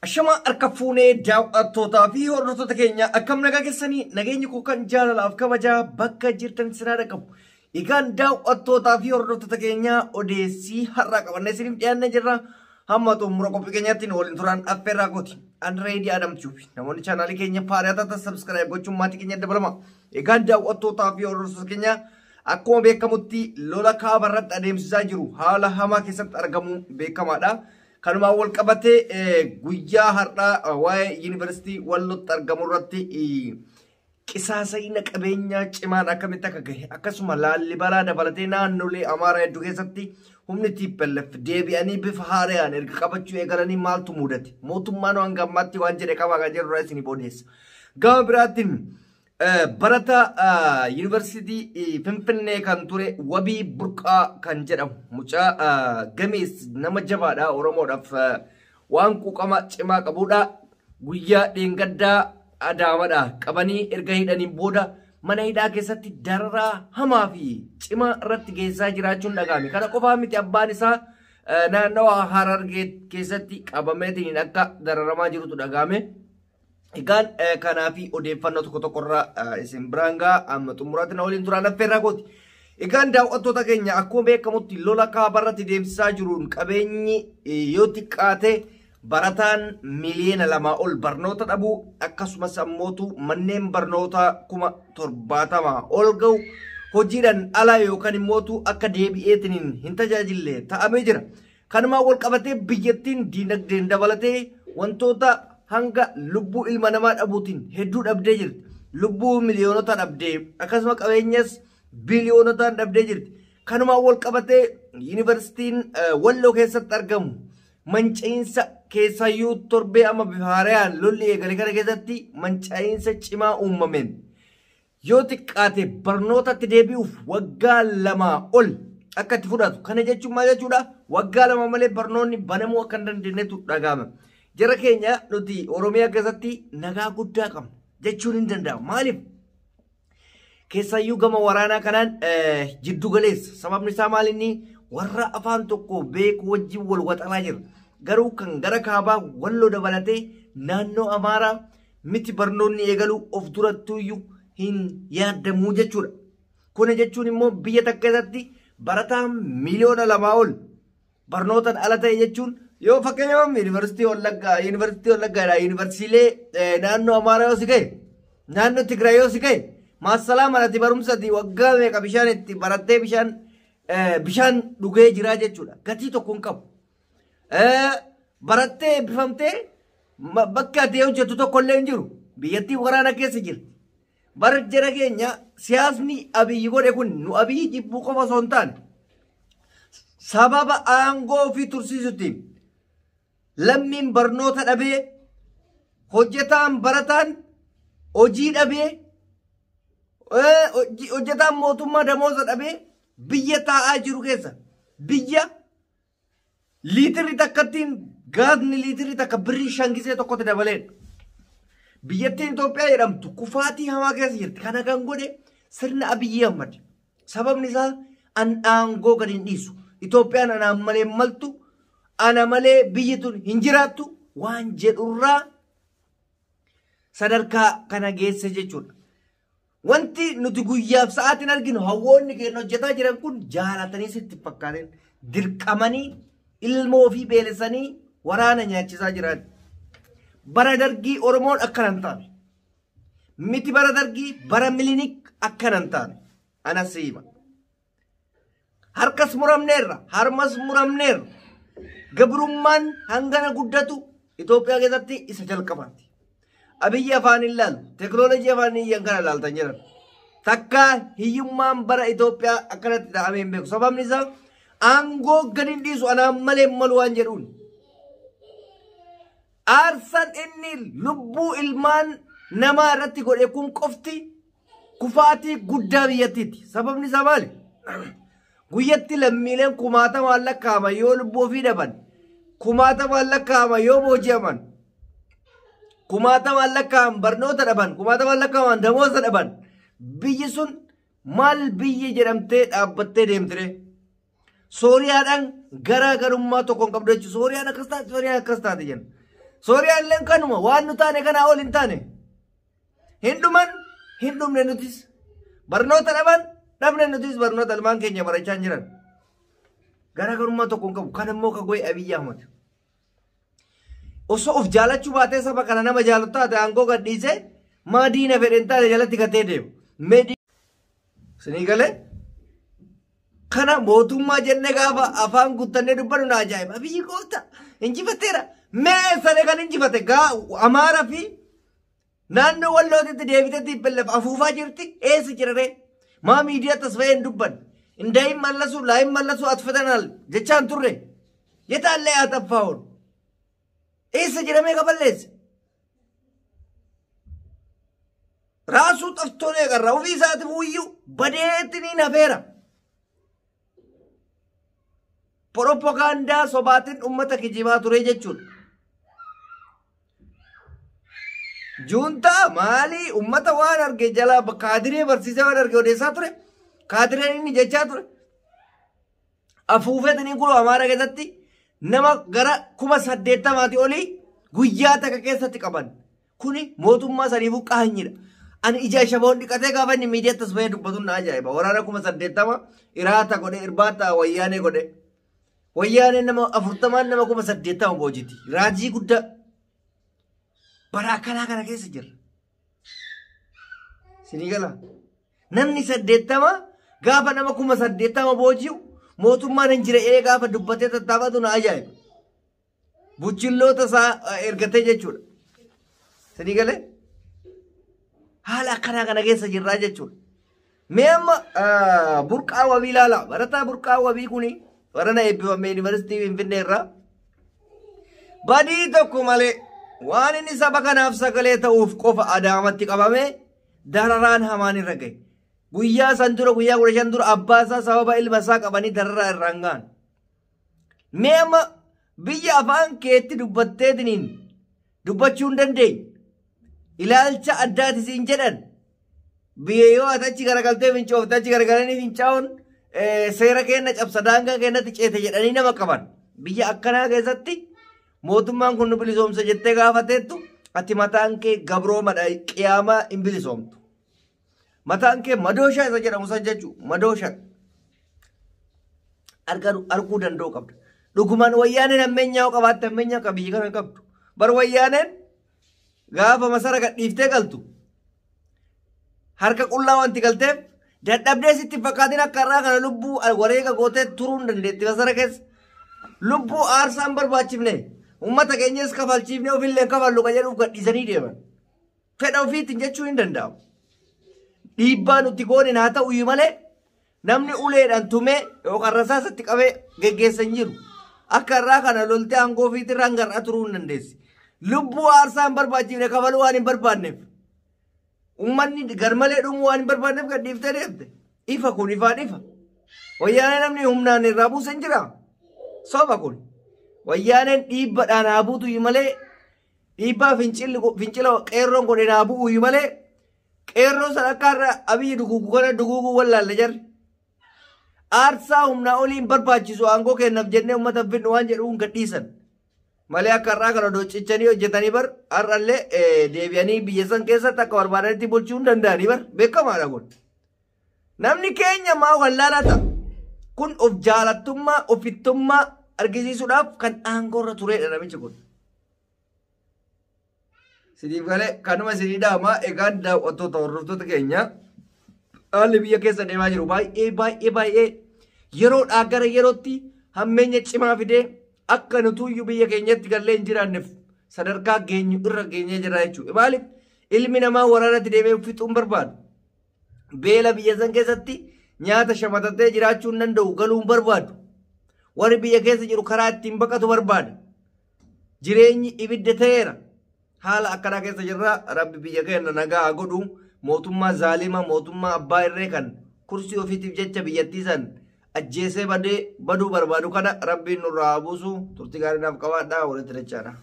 Ashama harka fuunee daawwattootaa fi hordoftoota keenya, akkam nagaa keessanii? Nageenyi koo kan jaalalaaf kabajaa bakka jirtan sinaa dhaqqabu. Egaan daawwattootaa fi hordoftoota keenya, odeessii har'aa qabannee isiniif dhiyaannee jirra. Hamma xumura qophii keenyaatti nu waliin turan affeerraa kooti. Andreedii Adamchuufi namoonni chaanaalii keenya faariyaa taatan subscribe gochuun maatii keenya dabalama. Egaan daawwattootaa fi hordoftoota keenya, akkuma beekamutti lola kaaba irratti adeemsisaa jiru haala hamaa keessatti argamu beekamaadha. Kanumaan wal qabatee guyyaa har'aa waa'ee yuunivarsiitii Wallootti argamu irratti qisaasa'ina qabeenyaa cimaan akkamitti akka gahe, akkasuma Laallibalaa dabalatee naannolee Amaaraa hedduu keessatti humni TPLF deebi'anii bifa haaraan erga qabachuu eegalanii maaltu mudate? Mootummaan hanga ammaatti waan jedhe qabaa kan jedhurraa isinii odeessa. Gama biraatiin barata yuunivarsiitii Finfinnee kan ture Wabii Burqaa kan jedhamu mucaa gamees nama jabaadha, Oromoodhaaf waan quuqama cimaa qabudha. Guyyaa dheengaddaa Adaamadha qabanii erga hidhaniin booda mana hidhaa keessatti dararaa hamaa fi cimaa irratti geessisaa jiraachuun dhaga'ame. Kana qofaa miti, abbaan isaa naannawa Harargee keessatti qabameetiin akka dararamaa jirutu dhaga'ame. Egaan kanaa fi odeeffannoo tokko tokkorraa isin biraan ga'a, amma xumuraatti na waliin turaan affeerraa kooti. Egaan daawwattoota keenya, akkuma beekamutti lola kaabarratti deemsisaa jiruun qabeenyi yoo xiqqaate barataan 2 miliyoona ol barnoota dhabuu, akkasumas ammootu manneen barnootaa 70,000 ol ga'u hojiidhaan ala yookaan immootu akka deebi'eetiin hin tajaajille ta'amee jira. Kanumaan wal qabatee biyyattiin diinagdeen dabalatee wantoota hanga lubbuu ilma namaa dhabuutiin hedduu dhabdee jirti. Lubbuu miliyoonota dhabdee, akkasuma qabeenyas biliyoonotaan dhabdee jirti. Kanumaan wal qabatee yuunivarsiitiin Walloo keessatti argamu manca'iinsa keessayyuu torbee amma bifa haarayaan lolli eegale kana keessatti manca'iinsa cimaa uumameen yoo xiqqaate barnootatti deebi'uuf waggaa 2 ol akka itti fudhatu. Kana jechuun maal jechuudha? Waggaa 2 malee barnoonni banamuu akka hin dandeenyetu dhaga'ama. Jara keenya, nuti Oromiyaa keessatti nagaa guddaa qabna jechuun hin danda'amu. Maaliif? Keessayyuu gama waraanaa kanaan jiddu galeessa. Sababni isaa maal? Inni warra afaan tokko beeku wajjin wal waxalaa jira. Garuu kan gara kaabaa Walloo dabalatee naannoo Amaaraa miti, barnoonni eegaluu of durattuyyuu hin yaadamuu jechuudha. Kuna jechuun immoo biyya takka keessatti barataan 2 miliyoona ol barnootaan ala ta'e jechuun, yoo fakkeenyaaf yuunivarsiitii Wallaggaa, yuunivarsiitii Wallaggaadha, yuunivarsiitiilee naannoo Amaaraa yoo si ga'e, naannoo Tigraay yoo si ga'e, maassalaa malati barumsati waggaa meeqa bishaan itti barattee bishaan dhugee jiraa jechuudha. Gatii tokko hin qabu. Barattee eebbifamtee bakka ati hojjettu tokko illee hin jiru. Biyyattiin waraana keessa jirti. Bara jara keenya, siyaasni Abiyyi godhe kun nu Abiyyi jibbuu qofa osoo hin taane, sababa aangoo ofii tursiisutiin lammiin barnoota dhabee, hojjetaan barataan hojii dhabee, hojjetaan mootummaa damooza dhabee biyya taa'aa jiru keessa, biyya liitirri takkattiin gaazni liitirri takka birrii 5 gisee tokkotti dabaleedha. Biyyattiin Itoophiyaa jedhamtu kufaatii hamaa keessa jirti. Kana kan godhe sirna Abiyyi Ahmad. Sababni isaa an aangoo gadi hin dhiisu. Itoophiyaan anaan malee maltu, ana malee biyyi tun hin jiraattu waan jedhurraa sadarkaa kana geesse jechuudha. Wanti nuti guyyaaf sa'aatiin arginu, hawwoonni keenya hojjetaa jiran kun jaalatanii sitti fakkaateen dirqamanii ilmoo ofii beelessanii waraana nyaachisaa jiran. Bara Dargii Oromoon akkana hin taane. Miti bara Dargii, bara Milinik akkana hin taane. Ana siima. Harkas muramneerra, harmas muramneerra. Gabrummaan hangana guddatu Itoophiyaa keessatti isa jalqabaati. Abiyyi afaan hin laalu, teekinooloojii afaan hin kana laaltan jedhan. Takka hiyyummaan bara Itoophiyaa akkanatti ta'amee hin beeku. Sababni isaa aangoo gadi hin dhiisu, anaan malee malu waan jedhuun. Aarsaan inni lubbuu ilmaan namaa irratti godhe kun qofti kufaatii guddaa biyyattiiti. Sababni isaa maali? Guyyatti lammiileen kumaatamaan lakkaa'aman yoo lubbuu ofii dhaban, kumaatamaan lakkaa'aman yoo booji'aman, kumaatamaan lakkaa'aman barnoota dhaban, kumaatamaan lakkaa'aman damooza dhaban, biyyi sun maal biyyi jedhamtee dhaabbattee deemtire? Sooriyaadhaan garaagarummaa tokko hin qabdu jechuudha. Sooriyaan akkas taate, Sooriyaan akkas taate jenna. Sooriyaan illee kanuma waan nu taane kanaa ol hin taane. Hin dhuman hin dhumne nutis. Barnoota dhaban dhabne nutis barnoota ilmaan keenya barachaa hin jiran. Garaagarummaa tokko hin qabu. Kan immoo ka go'e Abiyyi Ahmad. Osoo of jaalachuu baatee saba kana nama jaalatu taate aangoo gadhiisee maa diina fedhe hin taane jalatti gatee deema. Mee Sinii galee? Kana mootummaa jennee gaafa afaan guuttannee dubbannu na ajaa'iba. Abiyyi goota injifateera. Mee sana kan injifate gaa Amaaraa fi naannoo Wallootitti deebitee TPLF afuufaa jirti eessa jira ree? Maa miidiyaa tasfa'ee hin dubbanne? Indaayin mallasuu laayin mallasuu atfetanal jechaan turre. Yetaallee haa xaffaa'uun. Eessa jira mee kaballeesse? Raasuu xaftoo eegarra ofii isaatiif iyyuu badeetti ni nafeera. Propagaandaa sobaatiin uummata kijibaa ture jechuudha. Juuntaa maalii uummata waan arge jalaa kaadiree barsiisee waan arge odeessaa ture. Kaadireen inni jechaa ture. Afuufeetanii kun Amaara keessatti nama gara 80,000 olii guyyaa takka keessatti qaban. Kuni mootummaa saniifuu qaanyidha. Ani ija shaboon dhiqatee gaafa inni miidiyaatti as bahee dubbatu na ajaa'iba. Waraana 80,000 iraata godhe irbaata wayyaanee godhe. Wayyaaneen nama 40 nama 80,000 boojiti. Raajii guddaa. Bara akkanaa kana keessa jirra. Sinii gala. Namni 80 gaafa nama 80,000 booji'u mootummaan hin jire ee gaafa dubbatee tattaafatu na ajaa'iba. Buchilloota isaa ergatee jechuudha. Sinii galee? Haala akkanaa kana keessa jirraa jechuudha. Mee amma burqaa wabii ilaala. Barataa burqaa wabii kuni barana eebbifame yuunivarsiitii Finfinnee irraa. Badii tokko malee waan inni saba kanaaf sagalee ta'uuf qofa Adaamatti qabamee dararaan hamaan irra gahe. Guyyaa san dura guyyaa 15 dura abbaa isaa sababa ilma isaa qabanii dararaa irraan gahan. Mee amma biyya afaan keetti dubbatteetiniin dubbachuu hin dandeenye. Ilaalcha addaati siin jedhan. Biyya yoo ati achi garagaltee fincoofte achi garagalanii fincaa'uun seera keenya cabsa daangaa keenyatti ceete jedhanii nama qaban. Biyya akkanaa keessatti mootummaan kun nu bilisoomsa jettee gaafateettu ati mataan kee gabroomadha qiyaamaa hin bilisoomtu. Mataan kee madooshaa isa jedhamu san jechuudha. Madooshaa. Arguu danda'u qabda. Dhugumaan wayyaaneen ammeenyaa yoo qabaatte ammeenyaa akka biyyi kana hin qabdu. Bar wayyaaneen gaafa masara gadhiiftee galtu harka qullaa wanti galteef dadhabdee sitti fakkaatin akka har'aa kana lubbuu wareega gootee turuu hin dandeetti masara keessa. Lubbuu aarsaa hin barbaachifne uummata keenyas kafalchiifne ofillee kafallu kan jedhuuf gadhiisanii deeman. Fedha ofiitiin jechuun hin danda'amu. Dhiibbaa nuti goone haa ta'u iyyuu malee namni uleedhaan tumee yookaan rasaasatti qabee geggeessa hin jiru. Akka irraa kana loltee aangoo ofiitirraa hanga har'aa turuu hin dandeessi. Lubbuu aarsaa hin barbaachifne kafaluu waan hin barbaanneef. Uummanni garmalee dhumuu waan hin barbaanneef gadhiiftee deemte. Ifa kun ifaan ifa. Wayyaanee namni humnaan irraa buuse hin jira. Soba kun. Wayyaaneen dhiibbaadhaan haa buutu iyyuu malee dhiibbaa fincila qeerroon godhe haa bu'u iyyuu malee qeerroo sana akka har'a Abiyyi duguugu kana duguuguu wallaalle jarri. Aarsaa humnaa olii hin barbaachisu aangoo kennaaf jennee uummata fidnu waan jedhuun gadhiisan. Malee akka har'aa kana odoo cichanii hojjetanii bar har'allee deebi'anii biyya san keessatti akka barbaadanitti bulchuu hin danda'anii bar beekamaadha kun. Namni keenya maa wallaalaa ta'a. Kun of jaalattummaa ofittummaa argisiisuudhaaf kan aangoorra turedha namichi kun. Siniif galee kanuma isinii dhaamaa egaan daawwattoota hordoftoota keenya haalli biyya keessa deemaa jiru baay'ee baay'ee baay'ee yeroodhaa gara yerootti hammeenya cimaa fidee akka nutuyyuu biyya keenyatti gallee hin jiraanneef sadarkaa geenyu irra geenyee jira jechuudha. Maaliif ilmi namaa waraanatti deemee fixuu hin barbaadu. Beela biyya san keessatti nyaata shamatatee jiraachuu hin danda'u galuu hin barbaadu. Warri biyya keessa jiru karaa ittiin baqatu barbaada. Jireenyi ibidda ta'eera. Haala akkanaa keessa jirra. Rabbi biyya keenya nagaa haa godhu. Mootummaa zaalima mootummaa abbaa irree kan kursii ofiitiif jecha biyyattii san ajjeesee badee baduu barbaadu kana rabbiin nurraa haa buusu. Turtii gaarii naaf qabaadhaa walitti dachaadha.